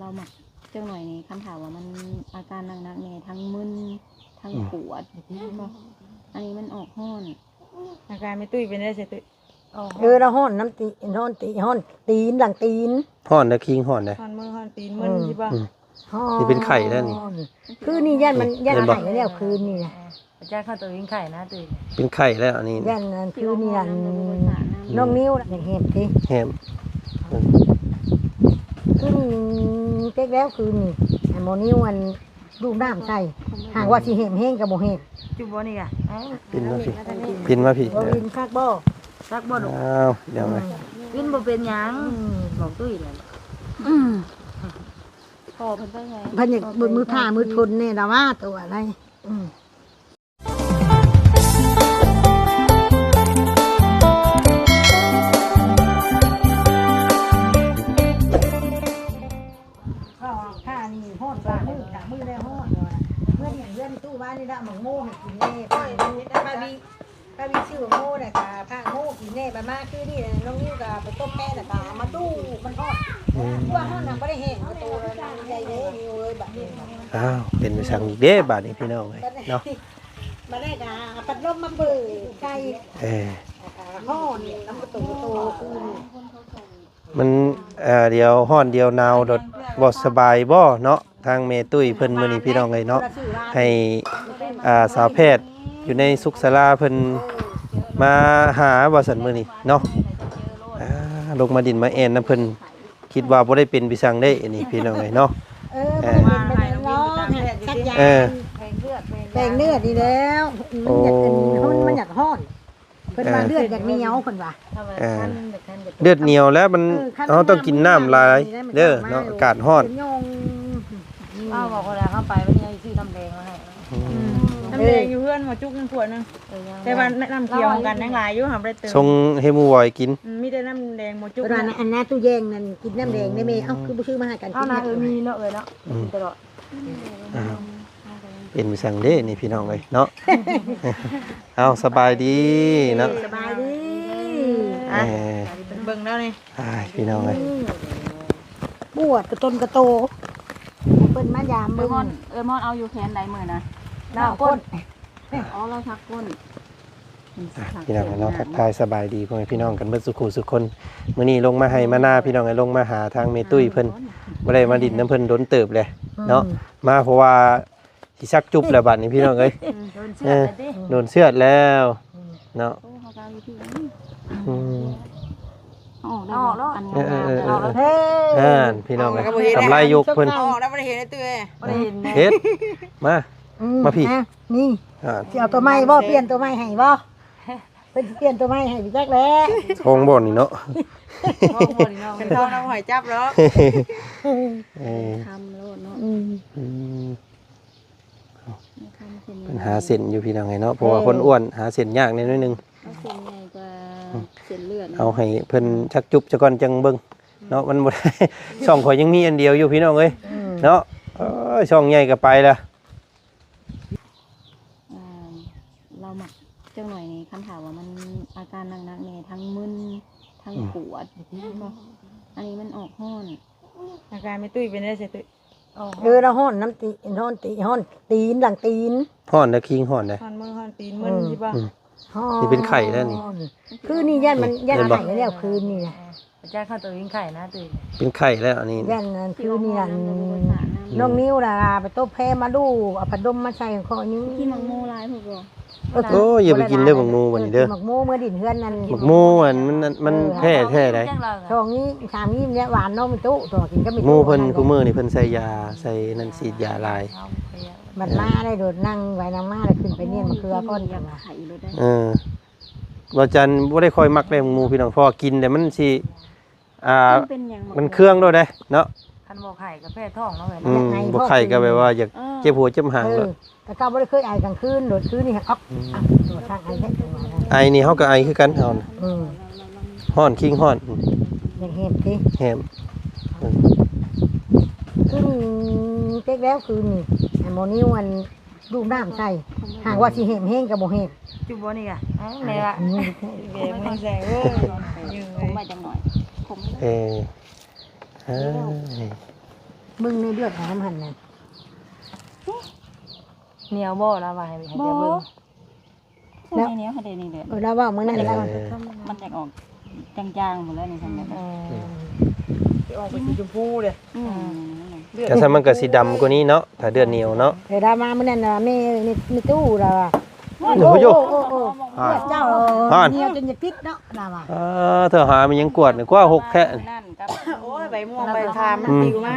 ລາວມັກຈັກໜ້ອຍນີ້ ຄັນຖ້າວ່າມັນອາການໜັກໆແດ່ ທັງມຶນ ທັງ ອືມ ປວດ ອັນນີ້ມັນອອກຮ້ອນ. ອາການແມ່ຕຸ້ຍເປັນໄດ້ ສາວຕຸ້ຍ? ເອີ ລາວຮ້ອນນຳຕີນ ຮ້ອນຕີນ ຮ້ອນຕີນ ຫຼັງຕີນ ຮ້ອນນະ ຄິງຮ້ອນເດ້ ຮ້ອນມື ຮ້ອນຕີນ ອືມ ມຶນຊິບໍ່? ອືມ ຮ້ອນ ຊິເປັນໄຂ້ແລ້ວນີ້ ຄືນີ້ຢ້ານມັນ ຢ້ານໄຂ້ແລ້ວ ຄືນີ້ນະ ອາຈານເຂົ້າຕົວເປັນໄຂ້ນະ ຕື່ນ ເປັນໄຂ້ແລ້ວອັນນີ້ ຢ້ານອັນຄືນີ້ ອັນນ້ອງນິວນະ ຢາກແຮບຕິ ແຮບ ຄືນີ້ເປັກແລ້ວ ຄືນີ້ ອັນໝໍນິວ ອັນ ດູດນ້ຳໃສ່ ຫາກວ່າຊິແຮບແຮງກໍບໍ່ແຮບ ຈຸບບໍ່ນີ້ກະ ປິ່ນມາພີ້ ປິ່ນມາພີ້ ບໍ່ປິ່ນຄັກບໍ່ ຄັກບໍ່ລູກ? ອ້າວ ດຽວນະ ປິ່ນບໍ່ເປັນຫຍັງ ອືມ ບອກຕຸ້ຍແລ້ວ ອືມ ພໍ່ເພິ່ນໄປໃສ? ເພິ່ນຢາກມື ມືພ້າມືທົນແດ່ລະວ່າ ຕົວໃດ ອືມ ຂ້ານີ້ຮ້ອນສອງມື້ ສາມມື້ແລ້ວຮ້ອນ ເມື່ອນີ້ເຮືອນຕູ້ວ່ານີ້ລະ ໝາກໂມໃຫ້ກິນແດ່ ພາວິ ພາວິຊື້ໝາກໂມແລ້ວກະພາໂມກິນແດ່ ບາດມາຄືນີ້ນ້ອງນິວກະໄປຕົ້ມແປ້ງແລ້ວກະເອົາມາດູດ ມັນຮ້ອນ ອືມ ກວ່າຮ້ອນນະບໍ່ໄດ້ແຫ້ງ ໂຕໃຫຍ່ເດ້ນິວເອີຍ ບາດນີ້ ອ້າວ ເປັນໄປສັ່ງອີກເດ້ບາດນີ້ພີ່ນ້ອງເອີຍເນາະ ບາດນີ້ກະເອົາພັດລົມມາເປີດໃສ່ ເອີ ຮ້ອນນຳກະໂຕ ໂຕຄື ມັນ ເອີ ດຽວຮ້ອນດຽວໜາວໂດດ ບໍ່ສະບາຍບໍ່ເນາະ ທາງແມ່ຕຸ້ຍເພິ່ນມື້ນີ້ພີ່ນ້ອງເອີຍເນາະ ໃຫ້ ອ່າ ສາວແພດຢູ່ໃນສຸກສາລາເພິ່ນມາຫາວ່າຊັ້ນມື້ນີ້ເນາະ ອ່າ ລົງມາດິນມາແອ່ນນຳເພິ່ນ ຄິດວ່າບໍ່ໄດ້ເປັນໄປສັ່ງເດ້ ອັນນີ້ພີ່ນ້ອງເອີຍເນາະ ເອີ ເອີ ບໍ່ໄດ້ເປັນໄປຫຍັງ ເອີ ແປງເລືອດນີ້ແລ້ວ ມັນຢາກ ໂອ້ ມັນຢາກຮ້ອນ ເພິ່ນວ່າ ເອີ ເລືອດຢາກໜຽວ ເພິ່ນວ່າ ເອີ ເລືອດໜຽວແລ້ວມັນ ເອີ ເຮົາຕ້ອງກິນນ້ຳຫຼາຍເດີເນາະ ອາກາດຮ້ອນ ເຮົາບອກວ່າເຮົາໄປວັນນີ້ເຮົາຊິຊື້ນ້ຳແດງມາໃຫ້ ອືມ ອືມ ນ້ຳແດງຢູ່ເຮືອນໝໍຈຸກຍັງຂວດໜຶ່ງ ເອີ ຍັງ ແຕ່ວ່ານ້ຳຂຽວຂອງກັນຍັງຫຼາຍຢູ່ ຫາບໍ່ໄດ້ເຕີມ ສົ່ງໃຫ້ໝູ່ບອຍກິນ ອືມ ມີແຕ່ນ້ຳແດງໝໍຈຸກ ເພິ່ນວ່າ ອັນນາຕູ້ແຍງນັ້ນກິນນ້ຳແດງໄດ້ແມ່ ເອົ້າ ຄືບໍ່ຊື້ມາໃຫ້ກັນກິນ ເອົານະ ເອີ ມີເນາະ ເອີຍເນາະ ອືມ ກິນຕະຫຼອດ ອ້າວ ເປັນໄປຊັ້ນເດ້ນີ້ພີ່ນ້ອງເອີຍເນາະ ເອົາ ສະບາຍດີເນາະ ສະບາຍດີ ເອີ ເບິ່ງແລ້ວນີ້ ອ້າຍ ພີ່ນ້ອງເອີຍ ອືມ ປວດກະຕົນກະໂຕ ເພິ່ນມາຢາມເບິ່ງ ເອື້ອຍມອນ ເອື້ອຍມອນເອົາຢູ່ແຂນໃດມື້ນະ ລາວກົ້ນ ອໍ ລາວສັກກົ້ນ ອ່ະ ພີ່ນ້ອງເນາະ ທັກທາຍສະບາຍດີພໍ່ແມ່ພີ່ນ້ອງກັນເບິດສູ່ຄູ່ສູ່ຄົນ ມື້ນີ້ລົງມາໄຮ່ມານາ ພີ່ນ້ອງເອີຍ ລົງມາຫາທາງແມ່ຕຸ້ຍເພິ່ນ ບໍ່ໄດ້ມາດິນນຳເພິ່ນດົນເຕີບແລ້ວເນາະ ອືມ ມາເພາະວ່າຊິສັກຈຸບແລ້ວບາດນີ້ພີ່ນ້ອງເອີຍ ອືມ ໂດນເຊືອດແລ້ວຕິ ເອີ ໂດນເຊືອດແລ້ວ ອືມ ເນາະ ໂອ້ ເຮົາກໍເອົາຢູ່ທີ່ນີ້ ອືມ ເອົາອອກແລ້ວ ເອົາອອກແລ້ວ ອັນງາມໆ ເອີ ເອີ ເອີ ເອີ ນັ້ນ ພີ່ນ້ອງເອີຍ ເອົາກໍບໍ່ເຫັນ ກຳໄລຍົກເພິ່ນ ເອົາອອກແລ້ວບໍ່ໄດ້ເຫັນເດ້ ບໍ່ໄດ້ເຫັນ ເຫັນ ມາ ອືມ ມາພີ້ ອ່ະ ນີ້ ອ່າ ຊິເອົາຕົວໃໝ່ບໍ່? ປ່ຽນຕົວໃໝ່ໃຫ້ບໍ່? ເພິ່ນຊິປ່ຽນຕົວໃໝ່ໃຫ້ຈັກແຫຼະ ທ້ອງບໍ່ນີ້ເນາະ ທ້ອງບໍ່ນີ້ເນາະ ເປັນທ້ອງນຳຫອຍຈັບດອກ ເອີ ຄຳໂລດເນາະ ອືມ ອືມ ເພິ່ນຫາເສັ້ນຢູ່ພີ່ນ້ອງເອີຍເນາະ ເພາະວ່າ ເອີ ຄົນອ້ວນຫາເສັ້ນຍາກແດ່ໜ້ອຍໜຶ່ງ ເອົາເສັ້ນໃຫຍ່ກວ່າ ອືມ ເສັ້ນເລືອດ ເອົາໃຫ້ເພິ່ນຈັກຈຸບຊະກ່ອນຈັ່ງເບິ່ງເນາະ ມັນບໍ່ໄດ້ ຊ່ອງຂ້ອຍຍັງມີອັນດຽວຢູ່ພີ່ນ້ອງເອີຍ ອືມ ເນາະ ເອີຍ ຊ່ອງໃຫຍ່ກໍໄປລະ ອ່າ ລາວມັກຈັກໜ້ອຍນີ້ ຄັນຖ້າວ່າມັນອາການໜັກໆແດ່ ທັງມຶນ ທັງ ອືມ ປວດ ອັນນີ້ມັນອອກຮ້ອນ ອາການແມ່ຕຸ້ຍເປັນໄດ້ ສາວຕຸ້ຍ? ເອີ ລາວຮ້ອນນຳຕີນ ຮ້ອນຕີນ ຮ້ອນຕີນ ຫຼັງຕີນ ຮ້ອນນະ ຄິງຮ້ອນເດ້ ຮ້ອນມື ຮ້ອນຕີນ ອືມ ມຶນຊິບໍ່? ອືມ ຮ້ອນ ຊິເປັນໄຂ້ແລ້ວນີ້ ຄືນີ້ຢ້ານມັນ ຢ້ານໄຂ້ແລ້ວ ຄືນີ້ນະ ອາຈານເຂົ້າຕົວເປັນໄຂ້ນະ ຕື່ນ ເປັນໄຂ້ແລ້ວອັນນີ້ ຢ້ານອັນຄືນີ້ນະ ນ້ອງນິວລະໄປຕົບແພມາດູ ເອົາພັດລົມມາໃສ່ຂໍຢູ່ ກິນໝາກໂມຫຼາຍພຸ້ນບໍ່? ໂອ້ຍ ຢ່າໄປກິນເດີໝາກໂມບັດນີ້ເດີ ໝາກໂມເມືອດິນເຮືອນນັ້ນ ໝາກໂມອັນມັນ ມັນແພ້ແທ້ໃດ ສອງນີ້ສາມນີ້ແຫຼະ ຫວານເນາະ ມີຕູ້ຕໍ່ກິນກັບມີຕູ້ ໝາກໂມເພິ່ນ ຄູ່ມື້ນີ້ເພິ່ນໃສ່ຢາ ໃສ່ນັ້ນ ສີດຢາຫຼາຍ ມັນມາໄດ້ໂດດນັ່ງໄວ້ນັ່ງມາ ແລ້ວຂຶ້ນໄປນຽນມະເຂືອກ່ອນ ເອີ ວ່າຈັນບໍ່ໄດ້ຄ່ອຍມັກເດ້ໝາກໂມພີ່ນ້ອງ ເພາະວ່າກິນແລ້ວມັນຊິ ອ່າ ມັນເຄືອງໂລດເດ້ເນາະ ຄັນບໍ່ໄຂ້ກໍແພ້ທ້ອງເນາະ ອືມ ບໍ່ໄຂ້ກໍແບບວ່າຢາກເຈັບຫົວເຈັບຫາງໂລດ ແຕ່ເກົ່າບໍ່ໄດ້ເຄີຍໄອກາງຄືນ ໂດດຄືນນີ້ອອກ ອືມ ອາ ໂດດທາງໄອແທ້ ໄອນີ້ເຮົາກໍໄອຄືກັນເຮົານະ ອືມ ຮ້ອນ ຄີງຮ້ອນ ຢາກແຮບຕິ ແຮບ ອືມ ຄືນີ້ເປັກແລ້ວ ຄືນີ້ ອັນໝໍນິວ ອັນ ດູດນ້ຳໃສ່ ຫາກວ່າຊິແຮບແຮງກໍບໍ່ແຮບ ຈຸບບໍ່ນີ້ກະ ເອົາແມ່ວ່າ ແມ່ໃສ່ ໂອ້ຍ ຄົມໄວ້ຈັກໜ້ອຍ ຄົມ ເອີ ເອີ ເບິ່ງໃນເລືອດຫັ້ນນະ ໜຽວບໍ່? ລາວວ່າໃຫ້ ໃຫ້ເຈົ້າເບິ່ງ ບໍ່ ແລ້ວ ໃນແນວໃຫ້ໄດ້ນີ້ແຫຼະ ເອີ ລາວເວົ້າມື້ນັ້ນ ເອີ ລາວວ່າ ມັນຢາກອອກຈາງໆພຸ້ນແຫຼະນີ້ ຊັ້ນແຫຼະ ເອີ ອອກເປັນສີຊົມພູເດ້ ອືມ ເລືອດ ກະຊັ້ນມັນກະຊິດຳກວ່ານີ້ເນາະ ຖ້າເລືອດໜຽວເນາະ ເອີ ລາວມາມື້ນັ້ນນະ ແມ່ ແມ່ ແມ່ຕູ້ລາວວ່າ ໂອ້ໂຫ ໂອ້ໂຫ ໂອ້ໂຫ ເລືອດເຈົ້າ ອ່າ ໜຽວຈົນຈະຕິດເນາະ ລາວວ່າ ເອີ ເທື່ອຫາມັນຍັງກວດ ກວ່າຫົກແທ້ ນັ້ນກັບ ໂອ້ຍ ໃບມ່ວງໃບຄາມມັນ ອືມ ປິວມາ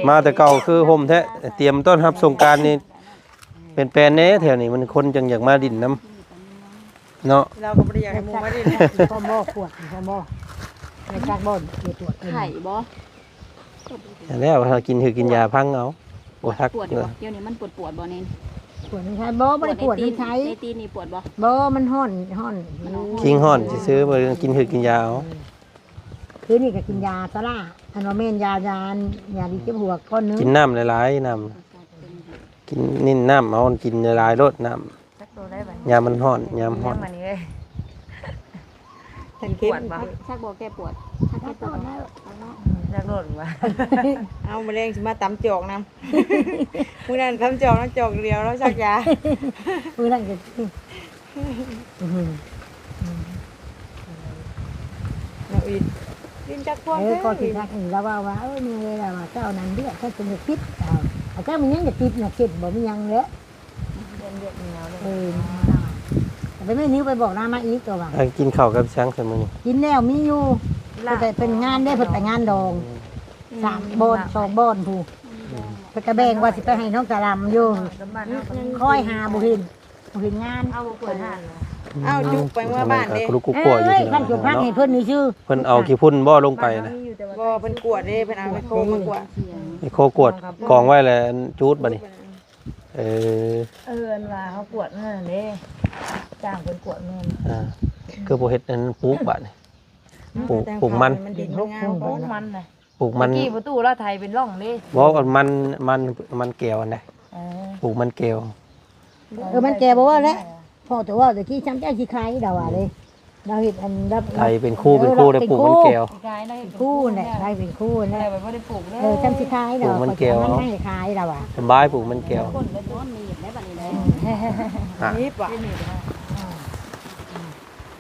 ມາແຕ່ເກົ່າຄືຮົ່ມແທ້ ຕຽມຕ້ອນຮັບສົງການນີ້ ເປັນແປນແດ່ແຖວນີ້ ມັນຄົນຈັ່ງຢາກມາຫຼິ້ນນຳເນາະ ລາວກໍບໍ່ໄດ້ຢາກໃຫ້ໝູ່ມາຫຼິ້ນ ພໍບໍ່ຂວດ ພໍບໍ່ ໄດ້ຈັກບໍ່ ໄດ້ກວດ ໄຂ້ບໍ່? ແລ້ວເຮົາກິນ ຖືກກິນຢາພັງເອົາ ບໍ່ທັກ ປວດຢູ່ບໍ່? ດຽວນີ້ມັນປວດໆບໍ່ນີ້? ປວດໃນໄທບໍ່? ບໍ່ໄດ້ປວດໃນຕີນ ໃນຕີນນີ້ປວດບໍ່? ບໍ່ ມັນຮ້ອນ ຮ້ອນ ມັນຮ້ອນ ຄີງຮ້ອນຊື່ໆ ບໍ່ໄດ້ກິນ ຖືກກິນຢາເອົາ ຄືນີ້ກໍກິນຢາຊາລາ ອັນວ່າແມ່ນຢາ ຢາ ຢາດີເຈັບຫົວກ້ອນໜຶ່ງ ກິນນ້ຳຫຼາຍໆ ນ້ຳ ກິນ ເນັ້ນນ້ຳເອົາ ກິນຫຼາຍໆໂລດນ້ຳ ຈັກໂຕໄດ້ບັດນີ້ ຍາມມັນຮ້ອນ ຍາມຮ້ອນ ມັນນີ້ເອີຍ ຈັກເຂັມ ປວດບໍ່? ຊັກບໍ່ແກ້ປວດ ຊັກແກ້ປວດ ອືມ ຊັກໂລດວ່າ ເອົາ ມື້ແລງຊິມາຕຳຈອກນຳ ມື້ນັ້ນຕຳຈອກນຳ ຈອກດຽວ ລາວຊັກຢາ ມື້ນັ້ນກໍ ອືມ ເອົາອີກ ຫຼິ້ນຈັກພວງ ເອີ ເທື່ອ ກໍຊິທັກນີ້ ລາວເວົ້າວ່າ ເອີ ແມ່ເອີຍ ລາວວ່າ ເຈົ້ານັ້ນເລືອດ ເຈົ້າຈົນຈະຕິດ ເອົາ ເຈົ້າມີຫຍັງຈະຕິດນະ ເຈັບບໍ່ມີຫຍັງແຫຼະ ເອີ ໄປແມ່ນິວໄປບອກລາວມາອີກ ຕົວວ່າ ເອີ ກິນເຂົ້າກັບຫຍັງຊັ້ນມື້ນີ້? ກິນແລ້ວ ມີຢູ່ ເພິ່ນໄປເປັນງານເດ້ ເພິ່ນໄປງານດອງ ອືມ ສາມບ່ອນ ສອງບ່ອນພຸ້ນ ອືມ ເພິ່ນກະແບ່ງວ່າຊິໄປໃຫ້ນ້ອງຕາລຳຢູ່ ອືມ ຄອຍຫາບໍ່ເຫັນ ເຫັນງານ ເອົາບໍ່ເປີດຮ້ານເນາະ ເອົາຈຸກໄປເມືອບ້ານເດ້ ເອີຍ ຄັນຢູ່ພັກໃຫ້ເພິ່ນນີ້ຊື່ ເພິ່ນເອົາຂີ້ຝຸ່ນບໍ່ລົງໄປນະ ບໍ່ ເພິ່ນກວດເດ້ ເພິ່ນເອົາໄມໂຄມາກວດ ໄມໂຄກວດ ກອງໄວ້ແລ້ວຈູດບັດນີ້ ເອີ ເອີ ອັນວ່າເຮົາກວດນັ້ນເດ້ ຈ້າງເພິ່ນກວດແມ່ນ ອ່າ ຄືບໍ່ເຮັດອັນປູກບາດນີ້ ປູກ ປູກມັນ ມັນດິນມັນງາມ ປູກມັນນະ ປູກມັນ ແຕ່ກີ້ປະຕູລາວໄຖເປັນຮ່ອງເດ້ ບໍ່ ມັນ ມັນ ມັນແກວຫັ້ນນະ ເອີ ປູກມັນແກວ ເອີ ມັນແກວບໍ່ເວົ້າແຫຼະ ພໍ່ຕົວເວົ້າແຕ່ກີ້ ຊ່ຳເຈົ້າຊິຂາຍ ລາວວ່າເດ້ ລາວເຮັດອັນ ລາວ ໄຖເປັນຄູ່ ເປັນຄູ່ ເອີ ລາວເປັນຄູ່ ມັນແກວ ເປັນຄູ່ແຫຼະ ລາວເປັນຄູ່ແຫຼະ ເອີ ຊ່ຳຊິຂາຍ ລາວ ປູກມັນແກວ ມັນໃຫ້ຂາຍ ລາວວ່າ ສະບາຍ ປູກມັນແກວ ຄົນລະໂດນໜີບໄດ້ບັດນີ້ເດ້ ຮະ ໜີບວ່າ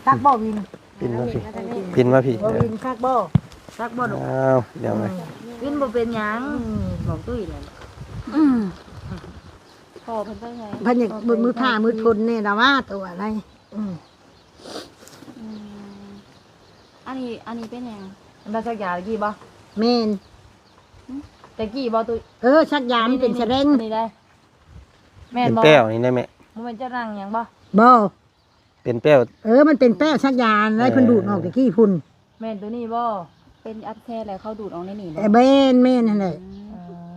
ຕັກບໍ່ວິນ ປິ່ນມາພີ້ ປິ່ນມາພີ້ ບໍ່ວິນຄັກບໍ່ ຄັກບໍ່ລູກ ອ້າວ ດຽວໄປ ອືມ ວິນບໍ່ເປັນຫຍັງ ອືມ ບອກຕຸ້ຍແຫຼະ ອືມ ພໍ່ເພິ່ນໄປໃສ ເພິ່ນຢາກມືຖ້າມືທົນແດ່ລະວ່າ ຕົວໃດ ອືມ ອືມ ອັນນີ້ ອັນນີ້ເປັນຫຍັງ ລາວສັກຢາຕະກີ້ບໍ່ ແມ່ນ ຫຶ ຕະກີ້ບໍ່ຕຸ້ຍ ເອີ ສັກຢາມັນເປັນສະແດງ ອັນນີ້ໄດ້ ແມ່ນບໍ່ ເປັນແປ້ວນີ້ໄດ້ແມ່ ບໍ່ແມ່ນເຈົ້ານັ່ງຫຍັງບໍ່ ບໍ່ ເປັນແປ້ວ ເອີ ມັນເປັນແປ້ວສັກຢາໄດ້ ເອີ ເພິ່ນດູດອອກແຕ່ກີ້ພຸ້ນ ແມ່ນໂຕນີ້ບໍ່ ເປັນອັກເສບແລ້ວເຂົາດູດອອກໃນນີ້ບໍ່ ເອີ ແມ່ນ ແມ່ນຫັ້ນແຫຼະ ອືມ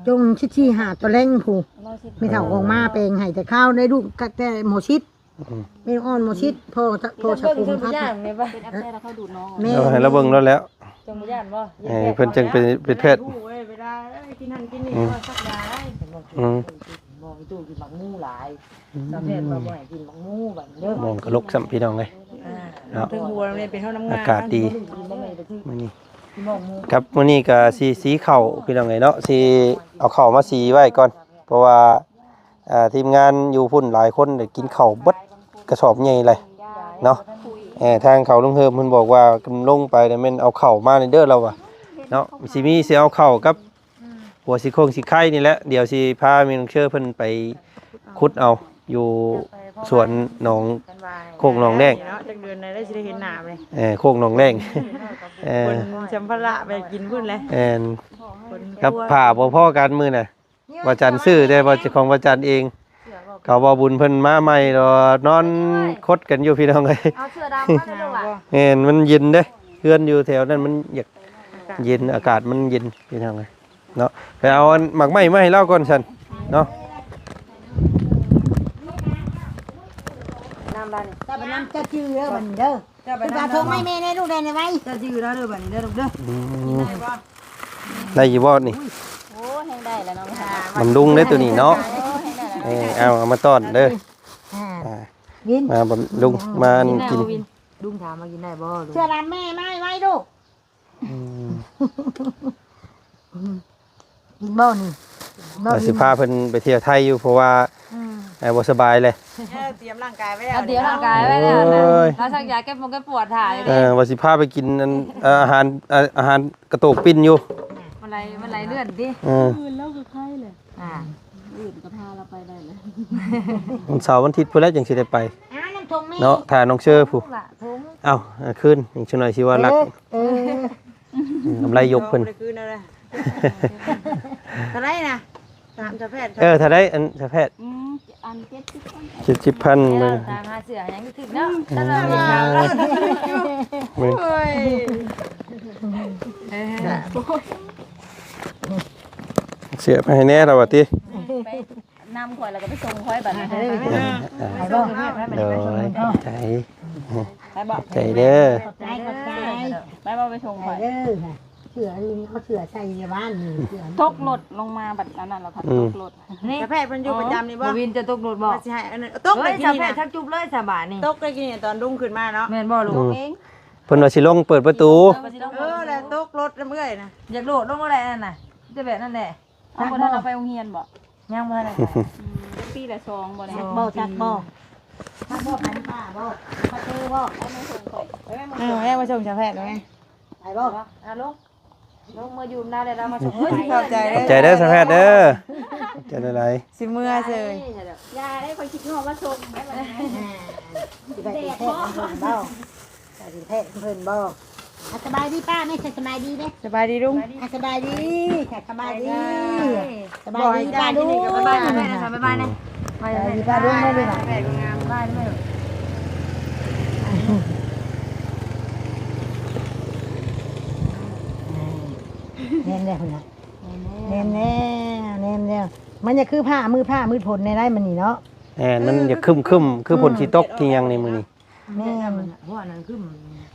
ຈົງສິບສີ່ ຫ້າຕອນແລງພຸ້ນ ແມ່ເຖົ້າອອກມາແປງໃຫ້ແຕ່ຄາວໄດ້ລູກ ແຕ່ໝໍຊິດ ອືມ ແມ່ອ່ອນໝໍຊິດ ພໍ່ ພໍ່ສະພົງ ເປັນອັກເສບແລ້ວເຂົາດູດອອກ ແມ່ນ ເອົາໃຫ້ລາວເບິ່ງໂລດແລ້ວ ຈັ່ງບໍ່ຢ້ານບໍ່ ເອີ ເພິ່ນຈັ່ງເປັນ ເປັນແພດ ເວລາ ເອີ ກິນນັ້ນກິນນີ້ ອືມ ກໍສັກຢາໄດ້ ອືມ ບໍ່ໃຫ້ຕູ້ກິນໝາກໝູຫຼາຍ ອືມ ສາວແພດວ່າບໍ່ໃຫ້ກິນໝາກໝູບັດເດີ ມອງກະລົກຊ້ຳພີ່ນ້ອງເອີຍ ອ່າ ເນາະ ເທິງຫົວນີ້ເປັນເຮົານ້ຳງາ ອາກາດດີ ມື້ນີ້ ກັບມື້ນີ້ກະຊິ ສີເຂົ້າພີ່ນ້ອງເອີຍເນາະ ຊິເອົາເຂົ້າມາສີໄວ້ກ່ອນ ເພາະວ່າ ອ່າ ທີມງານຢູ່ພຸ້ນຫຼາຍຄົນໄດ້ກິນເຂົ້າເບິດກະສອບໃຫຍ່ເລີຍເນາະ ເອີ ທາງເຂົາລຸງເຮີມເພິ່ນບອກວ່າ ລົງໄປແລ້ວແມ່ນເອົາເຂົ້າມາແດ່ເດີລາວວ່າເນາະ ຊິມີຊິເອົາເຂົ້າກັບ ຫົວສີໂຄງສີໄຄນີ້ແຫຼະ ດຽວຊິພາແມ່ນ້ອງເຊີເພິ່ນໄປຂຸດເອົາຢູ່ສວນໜອງ ໂຄກໜອງແລ້ງເນາະ ຈັກເດືອນໃດໄດ້ຊິໄດ້ເຫັນໜ້າເລີຍ ເອີ ໂຄກໜອງແລ້ງ ເອີ ຂົນສຳພາລະໄປກິນພຸ້ນແຫຼະ ແມ່ນ ກັບຜ້າບໍ່ພໍກັນມື້ນະ ວ່າຈັນຊື້ແຕ່ວ່າເຈົ້າຂອງວ່າຈັນເອງ ເຂົາວ່າບຸນເພິ່ນມາໃໝ່ ລະນອນຄົດກັນຢູ່ພີ່ນ້ອງເອີຍ ເອົາເສື້ອດຳມາເລີຍລູກຫຼານ ແມ່ນ ມັນເຢັນເດ້ ເຮືອນຢູ່ແຖວນັ້ນມັນຢາກເຢັນ ອາກາດມັນເຢັນພີ່ນ້ອງເອີຍ ເນາະ ໄປເອົາອັນໝາກໄມ້ມາໃຫ້ລາວກ່ອນຊັ້ນເນາະ ນ້ຳລາວນີ້ ເຈົ້າໄປນຳ ເຈົ້າຈື່ເດີບັດນີ້ເດີ ເຈົ້າໄປນຳ ເຈົ້າສົ່ງໄມ້ແມ່ແດ່ລູກແດ່ ໄວ້ ເຈົ້າຈື່ລາວເດີບັດນີ້ເດີລູກເດີ ອືມ ໄດ້ຢູ່ບໍ່ນີ້ ໂອ້ ແຮງໄດ້ແລ້ວເນາະ ບຳລຸງເດ້ໂຕນີ້ເນາະ ໂອ້ ແຮງໄດ້ແລ້ວ ເອີ ເອົາ ເອົາມາຕ້ອນເດີ ອ່າ ມາບຳລຸງ ມາອັນກິນ ລຸງຖາມວ່າກິນໄດ້ບໍ່ ເຊື່ອລຳແມ່ໄມ້ໄວ້ລູກ ອືມ ກິນບໍ່ນີ້? ວ່າຊິພາເພິ່ນໄປທ່ຽວໄທຢູ່ ເພາະວ່າ ອືມ ເອີ ບໍ່ສະບາຍເລີຍ. ເອີ ຕຽມຮ່າງກາຍໄວ້ແລ້ວ ເອົາ ຕຽມຮ່າງກາຍໄວ້ແລ້ວນະ. ໂອ້ຍ ລາວສັກຢາແກ້ປວດແກ້ປວດຖ່າຍເດ້. ເອີ ວ່າຊິພາໄປກິນອັນ ເອີ ອາຫານ ເອີ ອາຫານກະໂຕກປິ່ນຢູ່. ມັນໄຫຼ ມັນໄຫຼເລື່ອນຕິ? ເອີ ມື້ອື່ນລາວກໍໄຄແຫຼະ. ອ່າ ມື້ອື່ນກໍພາລາວໄປໄດ້ແຫຼະ. ວັນເສົາວັນອາທິດພຸ້ນແຫຼະ ຈັ່ງຊິໄດ້ໄປ ອ້າວ ນ້ຳຖົງແມ່ ເນາະ ຖ້ານ້ອງເຊີຜູ້. ເອົາ ຄືນອີກຈັກໜ່ອຍຊິວ່າລັກ. ເອີ ເອີ ກຳໄລຍົກເພິ່ນ ບໍ່ໄດ້ຄືນເອົາເລີຍ. ເທົ່າໃດນະ? ຖາມສາວແພດ. ເອີ ເທົ່າໃດອັນສາວແພດ? ອືມ ອັນ ເຈັດສິບພັນ ເຈັດສິບພັນ. ເບິ່ງ ຕາມຫາເສື້ອຫຍັງຖືກເນາະ. ອືມ ຕະຫຼອດເວລາ. ເບິ່ງ ໂອ້ຍ ເອີ ເສື້ອມາໃຫ້ແດ່ລະວ່າຕິ? ໄປນຳຂ້ອຍແລ້ວກໍໄປສົ່ງຂ້ອຍບັດນີ້. ເອີ ເອີ ໄປສົ່ງເອົາ ໂດຍ ຂອບໃຈ ໄປບໍ່? ຂອບໃຈເດີ ຂອບໃຈ ຂອບໃຈ. ໄປບໍ່? ໄປສົ່ງຂ້ອຍ ໄປເດີ. ເສື້ອນີ້ເຂົາເສື້ອໃສ່ຢູ່ບ້ານນີ້ ເສື້ອ ຕົກລົດລົງມາບັດອັນນັ້ນແລ້ວກໍ ອືມ ຕົກລົດ. ນີ້ ສາວແພດເພິ່ນຢູ່ປະຈຳນີ້ບໍ່? ບໍ່ວິນຈະຕົກລົດບໍ່? ວ່າຊິໃຫ້ອັນນັ້ນ ຕົກ ເຮີ້ຍ ໄດ້ກິນ ສາວແພດ ນີ້ນະ ທັກຈຸບເລີຍສະບາດນີ້. ຕົກໄດ້ກິນນີ້ຕອນລຸງຂຶ້ນມາເນາະ. ແມ່ນບໍ່ລຸງ? ອືມ ເພິ່ນວ່າຊິລົງເປີດປະຕູ. ເອີ ແລ້ວຕົກລົດນຳເອື້ອຍນະ. ຢາກໂດດລົງບໍ່ໄດ້ນັ້ນນະ ແຕ່ແບບນັ້ນແຫຼະ. ເອົາ ບໍ່ທັນເອົາໄປໂຮງຮຽນບໍ່? ຍັງບໍ່ທັນໄດ້ໄປ. ອືມ ປີລະສອງບໍ່ໄດ້. ຈັກບໍ່ ຈັກບໍ່ ຈັກບໍ່ ໄປນຳປ້າບໍ່? ໄປເຈີບໍ່? ເອີ ແມ່ມາສົ່ງສາວແພດໄດ້ໄໝ? ໄປບໍ່? ອ່າ ລົງ ລົງເມືອຢູ່ນຳລາວແລ້ວລາວມາສົ່ງ. ເອີຍ ຂອບໃຈເດີ ຂອບໃຈເດີສາວແພດເດີ ຂອບໃຈຫຼາຍໆ. ຊິເມືອເສີຍ. ຢ່າໄດ້ ຂ້ອຍຄິດຮອດມາສົ່ງໄດ້ບັດນີ້. ອ່າ ຊິໄປເປັນແພດນຳເພິ່ນບໍ່? ກະຊິແພະເພິ່ນບໍ່? ອ່ະ ສະບາຍດີປ້າແມ່ ສະບາຍດີເດ້. ສະບາຍດີລຸງ. ອ່ະ ສະບາຍດີ ສະບາຍດີ ສະບາຍດີປ້າລຸງ. ບາຍບາຍແມ່ ບາຍບາຍແມ່ ສະບາຍດີປ້າລຸງເດີ. ແມ່ງາມ ບາຍແມ່. ແມ່ນແລ້ວພຸ້ນນະ ແມ່ນແລ້ວ ແມ່ນແລ້ວ. ມັນຈະຄືຟ້າມືດຟ້າມືດຝົນແນວໃດມື້ນີ້ເນາະ. ແມ່ນ ມັນຈະຄຶ້ມໆ ຄືຝົນຊິຕົກຄືຫຍັງໃນມື້ນີ້. ແມ່ນ ເພາະອັນນັ້ນຄື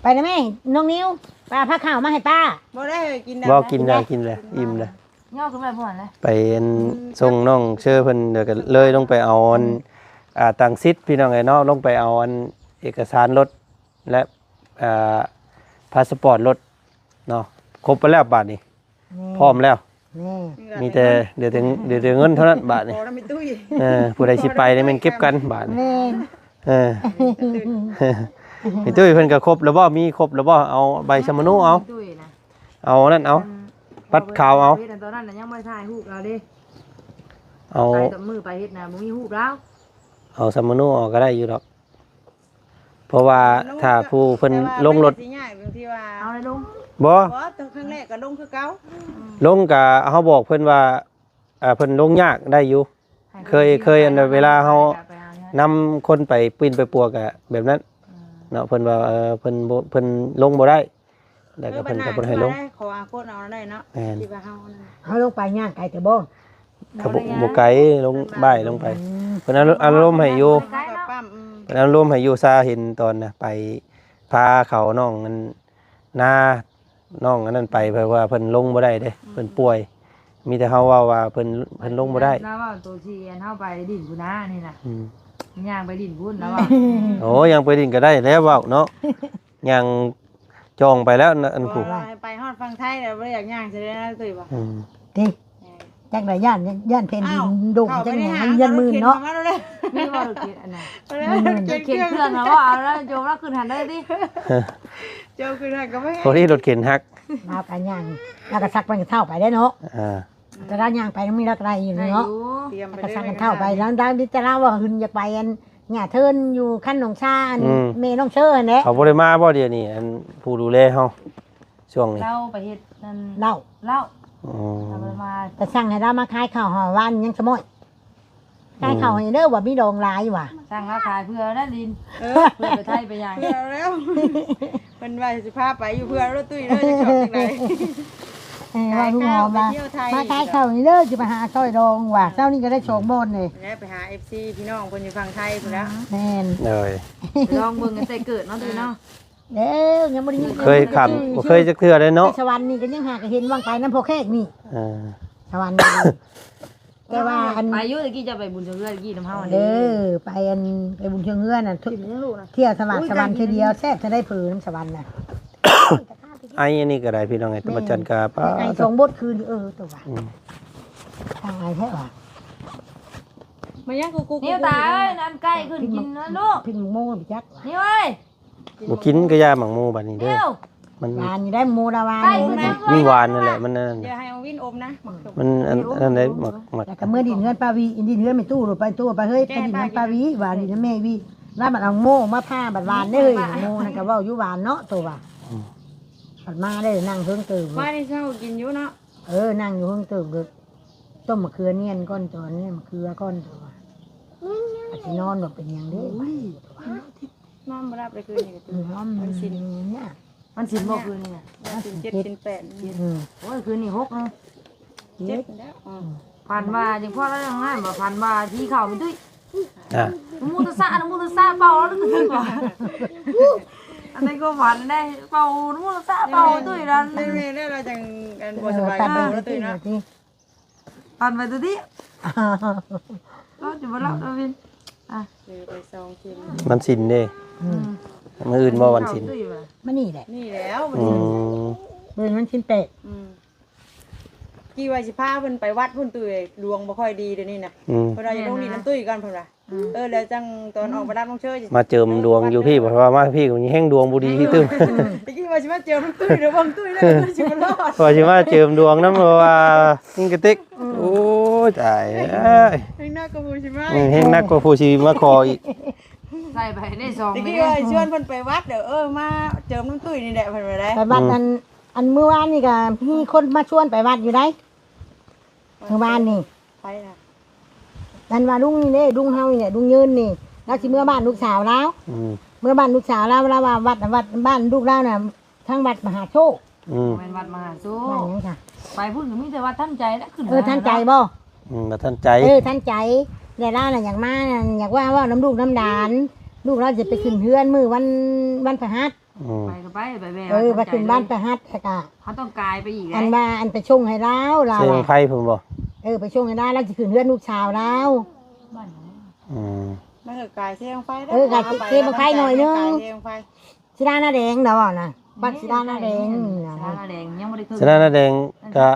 ໄປນະແມ່ນ້ອງນິວ ປ້າພາເຂົ້າມາໃຫ້ປ້າ. ບໍ່ໄດ້ ກິນແລ້ວ ບໍ່ ກິນແລ້ວ ກິນແລ້ວ ອີ່ມແລ້ວ. ຍໍຂຶ້ນໄວ້ບໍ່ຫັ້ນແຫຼະ ໄປອັນ ອືມ ສົ່ງນ້ອງເຊີເພິ່ນ ແລ້ວກໍເລີຍລົງໄປເອົາອັນ ອ່າ ຕັງສິດພີ່ນ້ອງເອີຍເນາະ ລົງໄປເອົາອັນເອກະສານລົດ ແລະ ອ່າ ພາສະປອດລົດເນາະ ຄົບໄປແລ້ວບາດນີ້. ແມ່ນ ພ້ອມແລ້ວ ແມ່ ມີແຕ່ເຫຼືອແຕ່ ເຫຼືອແຕ່ເງິນເທົ່ານັ້ນບາດນີ້. ເອີ ຜູ້ໃດຊິໄປນີ້ແມ່ນເກັບກັນບາດນີ້. ແມ່ນ ເອີ ແມ່ຕຸ້ຍເພິ່ນກໍຄົບແລ້ວບໍ່? ມີຄົບແລ້ວບໍ່? ເອົາໃບສຳມະໂນເອົາ ແມ່ຕຸ້ຍນະ ເອົານັ້ນເອົາ ບັດຂາວເອົາ. ຕອນນັ້ນນະຍັງບໍ່ໄດ້ຖ່າຍຮູບລາວເດ້. ເອົາ ໄປຕອນມື້ໄປເຮັດນະ ບໍ່ມີຮູບລາວ. ເອົາສຳມະໂນອອກກໍໄດ້ຢູ່ດອກ. ເພາະວ່າຖ້າຜູ້ເພິ່ນລົງລົດ ແຕ່ວ່າມັນກໍຊິຍາກຕົງທີ່ວ່າ ເອົາໄດ້ລົງ ບໍ່ ບໍ່ ແຕ່ຄັ້ງແລກກໍລົງຄືເກົ່າ. ອືມ ລົງກະເຮົາບອກເພິ່ນວ່າ ເອີ ເພິ່ນລົງຍາກໄດ້ຢູ່. ໃຫ້ ເຄີຍ ເຄີຍອັນເວລາເຮົານຳຄົນໄປປິ່ນໄປປົວກະແບບນັ້ນ ອືມ ເນາະ ເພິ່ນວ່າ ເອີ ເພິ່ນບໍ່ ເພິ່ນລົງບໍ່ໄດ້. ແລ້ວກໍເພິ່ນກໍບໍ່ໃຫ້ລົງ. ເອີ ບັດນັ້ນຄືວ່າໄດ້ ຂໍອາໂຄດເອົາໄດ້ເນາະ. ແມ່ນ ທີ່ວ່າເຮົານັ້ນ ເຮົາລົງໄປຍ່າງໄກແຕ່ບໍ່? ກໍບໍ່ ບໍ່ໄກ ລົງບ່າຍລົງໄປ. ອືມ ເພິ່ນອາລົມໃຫ້ຢູ່ ເຮົາກໍປ້ຳ ອືມ ເພິ່ນອາລົມໃຫ້ຢູ່. ຊາເຫັນຕອນນະ ໄປພາເຂົານ້ອງອັນນາ ນ້ອງອັນນັ້ນໄປ ເພາະວ່າເພິ່ນລົງບໍ່ໄດ້ເດ້ ອືມ ເພິ່ນປ່ວຍ. ມີແຕ່ເຮົາເວົ້າວ່າເພິ່ນ ເພິ່ນລົງບໍ່ໄດ້. ລາວເວົ້າໂຕທີ່ອັນເຮົາໄປດິນພຸ້ນນະ ນີ້ນະ ອືມ ຍ່າງໄປດິນພຸ້ນລາວວ່າ. ໂອ້ ຍ່າງໄປດິນກໍໄດ້ແລ້ວເວົ້າເນາະ. ຍ່າງຈອງໄປແລ້ວນະ ອັນຜູ້ ວ່າໄປຮອດຝັ່ງໄທແລ້ວບໍ່ໄດ້ຢາກຍ່າງຊິໄດ້ນະຕຸ້ຍບໍ່? ອືມ ຕິ ເອີ ຈັກໄດ້ ຢ້ານ ຢ້ານແຜ່ນດິນດົງ ອ້າວ ຈັກຫຍັງ ຢ້ານມື່ນເນາະ. ມີບໍ່ລົດເຂັນອັນນັ້ນ? ລົດເຂັນເຄື່ອງນະບໍ່ເອົາແລ້ວ ໂຍມລາວຂຶ້ນຫັ້ນເລີຍຕິ. ໂຍມຂຶ້ນຫັ້ນກໍບໍ່ ພໍດີລົດເຂັນຫັກ ລາວກໍຍ່າງ ລາວກໍຊັກມັນກໍເຖົ້າໄປໄດ້ເນາະ. ອ່າ ແຕ່ລາວຍ່າງໄປ ມີລາວກໍໄດ້ຢູ່ເນາະ. ໄດ້ຢູ່ ລາວກໍຊັກມັນເຖົ້າໄປ ລາວ ລາວມີແຕ່ລາວວ່າຫຶນຢາກໄປອັນ ຍ່າເທີນຢູ່ຄັນໜອງຊາ ອືມ ແມ່ນ້ອງເຊີຫັ້ນແຫຼະ. ເຂົາບໍ່ໄດ້ມາບໍ່ດຽວນີ້ ອັນຜູ້ດູແລເຮົາຊ່ວງນີ້? ລາວໄປເຮັດນັ້ນ ເຫຼົ້າ ເຫຼົ້າ. ອໍ ລາວບໍ່ໄດ້ມາ ແຕ່ສັ່ງໃຫ້ລາວມາຂາຍເຂົ້າຫາວານຍັງສະໝ້ອຍ. ຂາຍເຂົ້າໃຫ້ເດີ ວ່າມີດອງຫຼາຍວ່າ. ສັ່ງລາວຂາຍເພື່ອນັ້ນດິນ ເອີ ເພື່ອໄປໄທໄປຫຍັງ ເພື່ອແລ້ວ. ເພິ່ນວ່າຊິພາໄປຢູ່ເພື່ອລົດຕຸ້ຍເດີ ຈະຊອກຈັ່ງໃດ. ເອີ ວ່າ ຂາຍເຂົ້າໄປທ່ຽວໄທ ມາຂາຍເຂົ້ານີ້ເດີ ຊິໄປຫາຊ່ອຍດອງວ່າ. ເອີ ເຊົ້ານີ້ກໍໄດ້ສອງບ່ອນເດ້ ແລ້ວໄປຫາເອັຟຊີພີ່ນ້ອງເພິ່ນຢູ່ຝັ່ງໄທພຸ້ນແລ້ວ. ແມ່ນ ໂດຍ ລອງເບິ່ງຕັ້ງແຕ່ເກີດເນາະ ຕຸ້ຍເນາະ. ເອີ ຍັງບໍ່ໄໄດ້ຍິນ ເຄີຍຂ້າມ ບໍ່ເຄີຍຈັກເທື່ອເດ້ເນາະ. ສະຫວັນນີ້ກໍຍັງຫາກໍເຫັນວ່າໄປນຳພໍ່ແຂກນີ້. ເອີ ສະຫວັນ ແຕ່ວ່າອັນ ໄປຢູ່ ຕະກີ້ເຈົ້າໄປບຸນຊ່ວຍເຮືອ ຕະກີ້ນຳເຮົາຫັ້ນເດ້. ເອີ ໄປອັນ ໄປບຸນຊ່ວຍເຮືອນະ ທ່ຽວສະຫວັນ ສະຫວັນເທື່ອດຽວ ແຊບເທື່ອໃດເຜີນຳສະຫວັນນະ. ໄອອັນນີ້ກໍໄດ້ພີ່ນ້ອງເອີຍ ແຕ່ວ່າຈັນກະ ແມ່ນ ປາ ໄອສອງບົດຄືນ. ເອີ ຕົວວ່າ ອືມ ຕາຍແທ້ຫວາ. ມາຍັງກູກູ ນີ້ຕາເອີຍ ອັນໄກ່ຂຶ້ນກິນນະລູກ ກິນໝາກໂມໄປຈັກ ນີ້ເອີຍ ບໍ່ກິນກໍຢ່າໝາກໂມ ບັດນີ້ເດີ ມັນຫວານຢູ່ໄດ້ໂມລະວານ ມັນຫວານນັ້ນແຫຼະ ມັນອັນນັ້ນ ຢ່າໃຫ້ເອົາວິນອົມນະ ມັນອັນນັ້ນໄດ້ໝາກ ແລ້ວກໍເມືອດິນເຮືອນປາວີ ດິນເຮືອນແມ່ຕູ້ໂລດ ໄປຕູ້ໄປເຮີ້ຍ ໄປດິນເຮືອນປາວີ ຫວານດິນເຮືອນແມ່ວີ ລະບັດເອົາໂມມາຜ່າບັດຫວານເດ້ເຮີ້ຍ ໂມນັ້ນກໍເວົ້າຢູ່ຫວານເນາະໂຕວ່າ ບັດມາເດ້ນັ່ງເທິງເຕີບ ມາໃນເຊົ້າກິນຢູ່ເນາະ ເອີ ນັ່ງຢູ່ເທິງເຕີບເດີ ຕົ້ມໝາກເຂືອນຽນກ່ອນ ຕອນນີ້ໝາກເຂືອກ່ອນໂຕວ່າ ອາດຊິນອນບໍ່ເປັນຫຍັງເດ້ ນອນບໍ່ຫຼັບເລີຍຄືນນີ້ ມັນສິນ ມັນສິນບໍ່ຄືນນີ້ນະ ສິນເຈັດສິນແປດ ອືມ ໂອ້ຍ ຄືນນີ້ຫົກເນາະ ເຈັດແລ້ວ ອືມ ຝັນວ່າຈັ່ງພໍແລ້ວຈັ່ງນັ້ນບໍ່ ຝັນວ່າຜີເຂົ້າໄປຕຸ້ຍ ອ່າ ນະໂມຕັດສະ ນະໂມຕັດສະ ເປົ່າແລ້ວຕື່ນວ່າ ອັນນີ້ກໍຝັນໄດ້ ເປົ່າ ນະໂມຕັດສະ ເປົ່າຕຸ້ຍນັ້ນ ແມ່ນແລ້ວ ລາວຈັ່ງອັນບໍ່ສະບາຍ ເອີ ເອົາແລ້ວຕຸ້ຍນະ ປັນໄປຕົວນີ້ ກໍຈະບໍ່ເລົ່າຕົວວິນ ອ່ະ ເອີ ໄປສອງເຂັມ ວັນສິນເດ້ ອືມ ມື້ອື່ນບໍ່ວັນສິນ ມື້ນີ້ແຫຼະ ນີ້ແລ້ວ ອືມ ມື້ວັນສິນແປດ ອືມ ກີ້ວ່າຊິພາເພິ່ນໄປວັດພຸ້ນ ຕຸ້ຍດວງບໍ່ຄ່ອຍດີດຽວນີ້ນະ ອືມ ເພິ່ນວ່າຢາກລົງດິນນຳຕຸ້ຍກ່ອນເພິ່ນວ່າ ອືມ ເອີ ແລ້ວຈັ່ງຕອນອອກໄປຮັບນ້ອງເຊີຍ ມາເຈີມດວງຢູ່ພີ້ ເພາະວ່າມາພີ້ກໍແຮ່ງດວງບໍ່ດີຕື່ມ ຕະກີ້ວ່າຊິມາເຈີມນ້ອງຕຸ້ຍ ດຽວເບິ່ງຕຸ້ຍແລ້ວ ເພິ່ນຊິບໍ່ລອດ ວ່າຊິມາເຈີມດວງນຳ ເພາະວ່າ ນີ້ກະຕິກ ໂອ້ຍ ຕາຍເອີຍ ແຮ່ງໜັກກວ່າຜູ້ຊິມາ ເອີ ແຮ່ງໜັກກວ່າຜູ້ຊິມາຂໍອີກ ໃສ່ໄປໄດ້ສອງ ຕະກີ້ວ່າຊວນເພິ່ນໄປວັດ ເດີ ເອີ ມາເຈີມນ້ອງຕຸ້ຍນີ້ແຫຼະ ເພິ່ນວ່າໄດ້ ໄປວັດ ອືມ ອັນ ອັນມື້ວານນີ້ກະມີຄົນມາຊວນໄປວັດຢູ່ໃດ໋ ມື້ວານນີ້ ໃຜນະ ອັນວ່າລຸງນີ້ເດ້ ລຸງເຮົານີ້ແຫຼະ ລຸງຍືນນີ້ ລາວຊິເມືອບ້ານລູກສາວລາວ ອືມ ເມືອບ້ານລູກສາວລາວ ລາວວ່າວັດ ວັດບ້ານລູກລາວນະ ທາງວັດມະຫາໂຊກ ອືມ ແມ່ນວັດມະຫາໂຊກ ບ້ານຫຍັງຄະ ໄປພຸ້ນກໍມີແຕ່ວັດທັນໃຈແຫຼະ ຂຶ້ນ ເອີ ທັນໃຈບໍ່ ອືມ ວັດທັນໃຈ ເອີ ທັນໃຈ ແລ້ວລາວນະຢາກມາ ຢາກວ່າເວົ້ານຳລູກນຳຫຼານ ລູກລາວຊິໄປຂຶ້ນເຮືອນມື້ວັນ ວັນພະຫັດ ອືມ ໄປກໍໄປ ໄປແວ່ ເອີ ໄປຂຶ້ນບ້ານພະຫັດ ແລ້ວກະເຮົາຕ້ອງກາຍໄປອີກ ອັນວ່າອັນໄປສົ່ງໃຫ້ລາວ ລາວ ເຊບັ້ງໄຟພຸ້ນບໍ່ ເອີ ໄປສົ່ງໃຫ້ລາວ ລາວຊິຂຶ້ນເຮືອນລູກສາວລາວ ອືມ ມັນກໍກາຍເຊບັ້ງໄຟ ເອີ ກາຍເຊບັ້ງໄຟໜ້ອຍໜຶ່ງ ກາຍເຊບັ້ງໄຟ ສີດານາແດງລາວວ່ານະ ວັດສີດານາແດງນີ້ນະ ສີດານາແດງຍັງບໍ່ໄດ້ຂຶ້ນ ສີດານາແດງກະ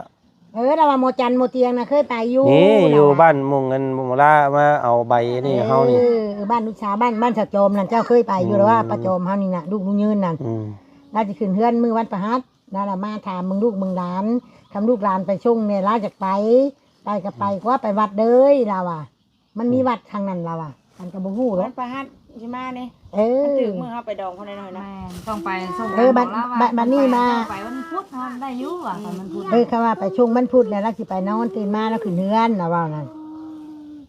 ເອີ ລາວວ່າໝໍຈັນໝໍຕຽງນະເຄີຍໄປຢູ່ ນີ້ຢູ່ບ້ານໝູ່ເງິນໝູ່ລາມາເອົາໃບນີ້ໃຫ້ເຮົານີ້ ເອີ ບ້ານລູກສາວ ບ້ານ ບ້ານສາວຈອມນັ້ນ ເຈົ້າເຄີຍໄປຢູ່ລາວວ່າ ປ້າຈອມເຮົານີ້ນະ ລູກລຸງຍືນນັ້ນ ລາວຊິຂຶ້ນເຮືອນມື້ວັນພະຫັດ ລາວລະມາຖາມເບິ່ງລູກເບິ່ງຫຼານ ຄັນລູກຫຼານໄປສົ່ງແດ່ ລາວຢາກໄປ ໄປກໍໄປ ກວ່າໄປວັດເດີຍ ລາວວ່າ ມັນມີວັດທາງນັ້ນລາວວ່າ ອັນກໍບໍ່ຮູ້ດອກ ວັນພະຫັດຊິມານີ້ ເອີ ມັນຖືກມື້ເຮົາໄປດອງເຂົາແນ່ນອນເນາະ ແມ່ນ ຕ້ອງໄປສົ່ງ ເອີ ບັດ ບັດນີ້ມາ ໄປວັນພຸດເຮົາໄດ້ຢູ່ວ່າ ໄປວັນພຸດ ເອີ ຄຳວ່າໄປຊ່ວງວັນພຸດແລ້ວລາວຊິໄປນອນ ຕື່ນມາລາວຂຶ້ນເຮືອນລາວເວົ້ານັ້ນ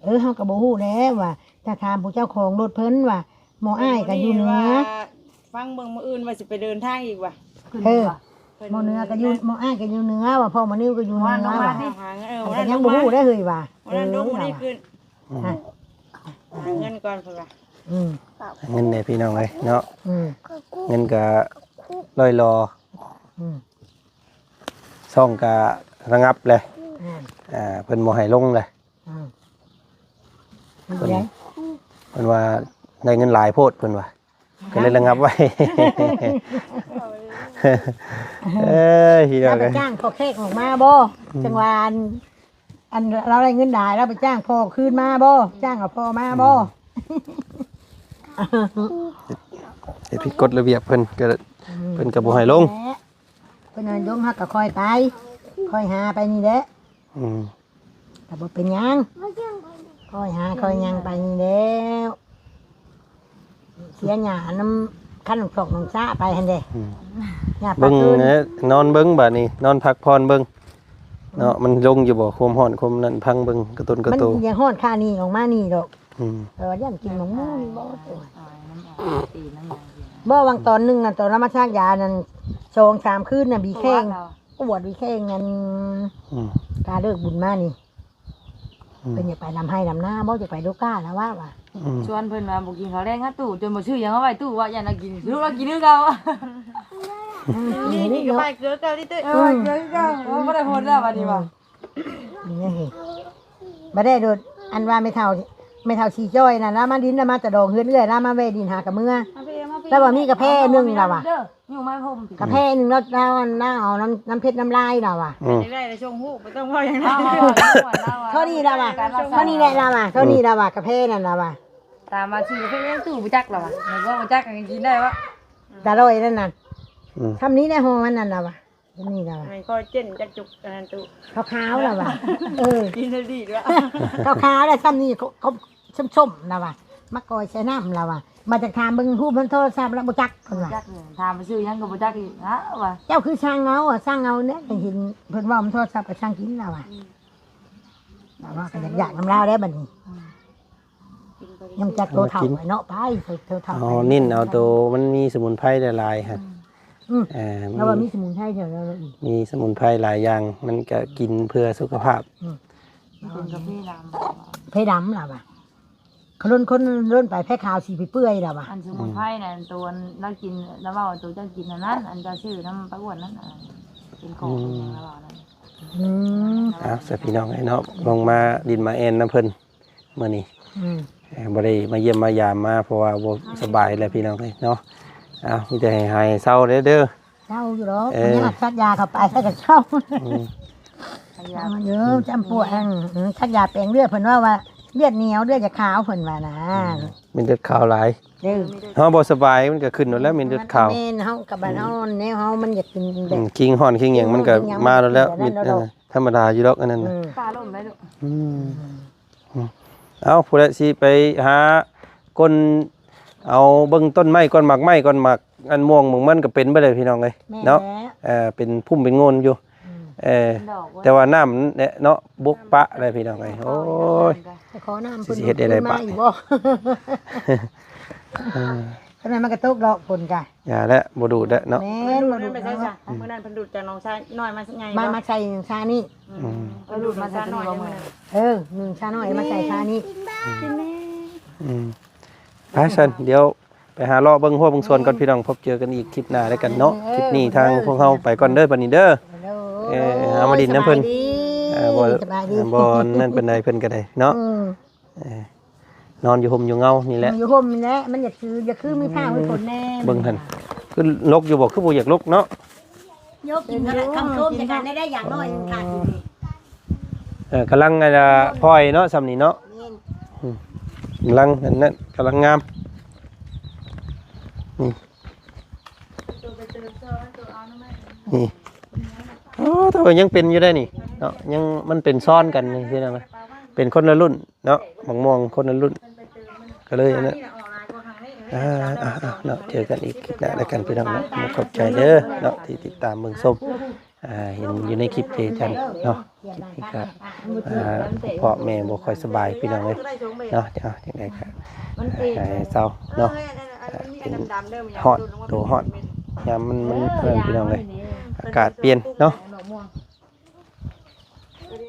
ເອີ ເຮົາກໍບໍ່ຮູ້ແລ້ວວ່າ ຖ້າຖາມຜູ້ເຈົ້າຂອງລົດເພິ່ນວ່າ ໝໍອ້າຍກໍຢູ່ເໜືອ ຟັງເບິ່ງມື້ອື່ນວ່າຊິໄປເດີນທາງອີກວ່າ ເອີ ໝໍເໜືອກໍຢູ່ ໝໍອ້າຍກໍຢູ່ເໜືອວ່າ ພໍ່ໝໍນິວກໍຢູ່ເໜືອວ່າ ຫາເງິນ ເອີ ກໍຍັງບໍ່ຮູ້ໄດ້ເຮີ້ຍວ່າ ເອີ ມື້ນັ້ນລົງມື້ນີ້ຂຶ້ນ ຫາເງິນກ່ອນເພິ່ນວ່າ ອືມ ເງິນເດ້ພີ່ນ້ອງເອີຍເນາະ ອືມ ເງິນກະລອຍລໍ ອືມ ຊ່ອງກະລະງັບແຫຼະ ແມ່ນ ອ່າ ເພິ່ນບໍ່ໃຫ້ລົງແຫຼະ ອືມ ເພິ່ນ ເພິ່ນວ່າໄດ້ເງິນຫຼາຍໂພດເພິ່ນວ່າ ກໍເລີຍລະງັບໄວ້ ເອີຍ ພີ່ນ້ອງເອີຍ ລາວໄປຈ້າງພໍ່ແຂກອອກມາບໍ່ ອືມ ຈັ່ງວ່າ ອັນ ອັນລາວໄດ້ເງິນຫຼາຍ ລາວໄປຈ້າງພໍ່ຄືນມາບໍ່ ຈ້າງເອົາພໍ່ມາບໍ່ ອືມ ເຮັດຜິດກົດລະບຽບເພິ່ນກໍ ອືມ ເພິ່ນກໍບໍ່ໃຫ້ລົງ ເພິ່ນໃຫ້ລົງ ເຮົາກໍຄ່ອຍໄປ ຄ່ອຍຫາໄປນີ້ແຫຼະ ອືມ ກໍບໍ່ເປັນຫຍັງ ຄ່ອຍຫາຄ່ອຍຫຍັງໄປນີ້ແລ້ວ ເສຍຫຍ້ານຳຄັນຂອກໜອງຊາໄປຫັ້ນເດ້ ອືມ ຫຍ້າ ເບິ່ງ ປາເກີນ ນອນເບິ່ງບາດນີ້ ນອນພັກຜ່ອນເບິ່ງເນາະ ອືມ ມັນລົງຢູ່ບໍ່ ຄວາມຮ້ອນຄວາມນັ້ນ ພັງເບິ່ງກະຕົນກະໂຕ ມັນຍັງຮ້ອນຄານີ້ອອກມານີ້ດອກ ອືມ ເອີ ຢ້ານກິນໝາກໂມນີ້ບໍ່ ບໍ່ ຫວ່າງຕອນໜຶ່ງນະ ຕອນລາວມາຊາກຢານັ້ນ ສອງສາມຄືນນະ ບີແຂ້ງ ປວດ ບີແຂ້ງນັ້ນ ອືມ ກາເລີກບຸນມານີ້ ອືມ ເພິ່ນຢາກໄປນຳໄຮ່ນຳນາບໍ່ ຢາກໄປໂລກາລະວ່າວ່າ ອືມ ຊວນເພິ່ນວ່າບໍ່ກິນເຂົ້າແລງຫາຕູ້ ຈົນບໍ່ຊື້ຫຍັງເອົາໄວ້ຕູ້ວ່າ ຢ້ານລາວກິນ ລູກລາວກິນຄືເກົ່າ ອືມ ກິນນີ້ກໍໄປເກືອເກົ່າຕິ ເອີ ເກືອຄືເກົ່າ ບໍ່ໄດ້ພົນແລ້ວບັດນີ້ວ່າ ນີ້ ບັດໄດ້ໂດດ ອັນວ່າແມ່ເຖົ້າ ແມ່ເຖົ້າສີຈ້ອຍນັ້ນລະ ມາດິນລະ ມາຕະດອງເຮືອນເອື້ອຍລະ ມາແວ່ດິນຫາກະເມືອ ແລ້ວວ່າມີກາແຟໜຶ່ງລະວ່າ ຍຸງມາຫົ່ມ ກາແຟໜຶ່ງລາວ ລາວ ລາວເອົານ້ຳ ນ້ຳເຜັດນ້ຳລາຍລາວວ່າ ອືມ ໄດ້ ໄດ້ ໄດ້ຊົງຮູ້ ບໍ່ຕ້ອງເວົ້າຫຍັງ ເທົ່ານີ້ລາວວ່າ ເທົ່ານີ້ແຫຼະລາວວ່າ ເທົ່ານີ້ລາວວ່າ ກາແຟນັ້ນລາວວ່າ ຖາມວ່າຊື້ກາແຟຫຍັງ ຕູ້ບໍ່ຈັກລາວວ່າ ແມ່ນບໍ່ ບໍ່ຈັກກໍກິນໄດ້ວະ ຕາລອຍນັ້ນນະ ອືມ ຊ່ຳນີ້ແຫຼະຫໍ່ມັນນັ້ນລາວວ່າ ຊ່ຳນີ້ລາວວ່າ ແມ່ນຂ້ອຍເຈັນຈັກຈຸກອັນນັ້ນຕູ້ ຂາວໆລາວວ່າ ເອີ ກິນໄດ້ດີດ້ວຍ ຂາວໆແລ້ວຊ່ຳນີ້ ເຂົາ ເຂົາ ສົ້ມໆລາວວ່າ ມາກ່ອຍໃສ່ນ້ຳລາວວ່າ ມາຈາກຖາມເບິ່ງຮູບນຳໂທລະສັບລາວບໍ່ຈັກເພິ່ນວ່າ ບໍ່ຈັກເລີຍ ຖາມວ່າຊື້ຫຍັງກໍບໍ່ຈັກອີກ ອ້າວວ່າ ເຈົ້າຄືສັ່ງເອົາ ສັ່ງເອົາແດ່ ເຫັນເພິ່ນເວົ້ານຳໂທລະສັບກໍສັ່ງກິນລາວວ່າ ອືມ ລາວວ່າກໍຢາກຢາກນຳລາວແດ່ບັດນີ້ ອືມ ຍັງຈັກໂຕເຖົ້າໄວ້ເນາະ ໄປໂຕເຖົ້າ ອໍ ໄປ ເນັ້ນເອົາໂຕມັນມີສະໝຸນໄພຫຼາຍໆຫັ້ນ ອືມ ອືມ ເອີ ລາວວ່າມີສະໝຸນໄພແຖວລາວອີກ ມີສະໝຸນໄພຫຼາຍຢ່າງ ມັນກະກິນເພື່ອສຸຂະພາບ ອືມ ເປັນກາແຟດຳ ກາແຟດຳລາວວ່າ ຂະລົນຄົນລົນໄປແພ້ຂາວສີເປື່ອຍລາວວ່າ ອັນສະໝຸນໄພນັ້ນ ໂຕອັນລາວກິນ ລາວເວົ້າໂຕເຈົ້າກິນອັນນັ້ນ ອັນເຈົ້າຊື້ນຳປ້າອ້ວນນັ້ນ ເປັນຂອງ ອືມ ເປັນຫຍັງລາວເວົ້ານັ້ນ ອືມ ເອົາຊະພີ່ນ້ອງເອີຍເນາະ ລົງມາດິນມາແອ່ນນຳເພິ່ນ ມື້ນີ້ ອືມ ເອີ ບໍ່ໄດ້ມາຢ້ຽມມາຢາມມາ ເພາະວ່າບໍ່ສະບາຍແລ້ວພີ່ນ້ອງເອີຍເນາະ ເອົາ ມີແຕ່ໃຫ້ຫາຍເຊົາເດີ ເຊົາຢູ່ດອກ ເອີ ມັນຍັງສັກຢາເຂົ້າໄປ ແລ້ວກໍເຊົາ ອືມ ສັກຢາ ເອີ ຈຳປວກ ອືມ ສັກຢາແປງເລືອດ ເພິ່ນເວົ້າວ່າເລືອດໜຽວ ເລືອດຈະຂາວ ເພິ່ນວ່ານະ ອືມ ເມັນເລືອດຂາວຫຼາຍ ເອີ ເຮົາບໍ່ສະບາຍ ມັນກໍຂຶ້ນໂດດແລ້ວ ເມັນເລືອດຂາວ ແມ່ນ ເຮົາກັບບ້ານເຮົາ ອືມ ແນວເຮົາມັນຢາກກິນແບບ ອືມ ຄີງຮ້ອນຄີງຫຍັງມັນກໍມາໂດດແລ້ວ ເອີ ມີແຕ່ນັ້ນໂດດ ເອີ ທຳມະດາຢູ່ດອກ ອັນນັ້ນນະ ອືມ ອືມ ອືມ ເອົາ ຜູ້ໃດຊິໄປຫາກົ້ນ ເອົາເບິ່ງຕົ້ນໄມ້ ກ້ອນໝາກໄມ້ ກ້ອນໝາກອັນມ່ວງ ໝາກມັນກໍເປັນໄປເລີຍພີ່ນ້ອງເອີຍ ແມ່ນ ເນາະ ແລ້ວ ເອີ ເປັນພຸ້ມເປັນໂງນຢູ່ ອືມ ເອີ ດອກເວີຍ ແຕ່ວ່ານ້ຳແຫຼະເນາະ ບົກປະເລີຍພີ່ນ້ອງເອີຍ ໂອ້ຍ ໄປຂໍນ້ຳ ຊິເຮັດໄດ້ໃດ ເພິ່ນມາອີກບໍ່ ເອີ ຂະໜາດມັນກະຕົກດອກ ຝົນກະ ຢ່າແຫຼະ ບໍ່ດູດແຫຼະເນາະ ແມ່ນ ບໍ່ດູດ ໄປໃສ່ຊະ ມື້ນັ້ນເພິ່ນດູດຈາກໜອງຊານ້ອຍມາໃຫຍ່ ມາ ມາໃສ່ຊານີ້ ອືມ ອືມ ເອີ ດູດມາຊານ້ອຍ ເອີ ໜຶ່ງຊານ້ອຍມາໃສ່ຊານີ້ ກິນແນ່ ອືມ ໄປຊັ້ນ ດຽວໄປຫາເລາະເບິ່ງຮົ້ວເບິ່ງສວນກ່ອນ ແມ່ນ ພີ່ນ້ອງ ພົບເຈີກັນອີກຄລິບໜ້າແລ້ວກັນເນາະ ເອີ ຄລິບນີ້ທາງ ເອີ ພວກເຮົາໄປກ່ອນເດີບັດນີ້ເດີ ໂດຍ ເອີ ເຮົາມາດິນນຳເພິ່ນ ສະບາຍດີ ເອີ ບໍ່ ສະບາຍດີ ບໍ່ນັ້ນປານໃດເພິ່ນກໍໄດ້ເນາະ ອືມ ເອີ ນອນຢູ່ຮົ່ມຢູ່ເງົານີ້ແຫຼະ ຢູ່ຮົ່ມນີ້ແຫຼະ ມັນຢາກຄື ຢາກຄືມີຟ້າມີຝົນແດ່ ເບິ່ງຫັ້ນ ຄືລົກຢູ່ບໍ່ ຄືບໍ່ຢາກລົກເນາະ ຍົກກິນເທົ່າໃດຄຳໂຄມຈະກັນໄດ້ ຢ່າງໜ້ອຍໜຶ່ງຂາດຢູ່ນີ້ ເອີ ກຳລັງ ອັນ ອ່າ ພອຍເນາະ ຊ່ຳນີ້ເນາະ ແມ່ນ ອືມ ກຳລັງ ອັນນັ້ນ ກຳລັງງາມ ນີ້ ນີ້ ໂອ້ ແຕ່ວ່າຍັງເປັນຢູ່ໄດ໋ນີ້ເນາະ ຍັງ ມັນເປັນຊ້ອນກັນນີ້ ເປັນຄົນລະລຸ້ນ ເນາະ ໝາກມ່ວງຄົນລະລຸ້ນ ກໍເລີຍອັນນັ້ນ ອ່າ ເນາະ ເຈີກັນອີກຄລິບໜ້າແລ້ວກັນ ພີ່ນ້ອງເນາະ ຂອບໃຈເດີເນາະ ທີ່ຕິດຕາມເບິ່ງຊົມ ອ່າ ເຫັນຢູ່ໃນຄລິບເຈຈັນເນາະ ຄລິບນີ້ກໍ ອ່າ ພໍ່ແມ່ບໍ່ຄ່ອຍສະບາຍ ພີ່ນ້ອງເອີຍເນາະ ເອົາ ຈັ່ງໃດກໍ ອ່າ ໃຫ້ເຊົາເນາະ ອ່າ ເປັນຮ້ອນ ໂຕຮ້ອນ ຍາມມັນ ມັນ ເອີ ພີ່ນ້ອງເອີຍ ອາກາດປ່ຽນເນາະ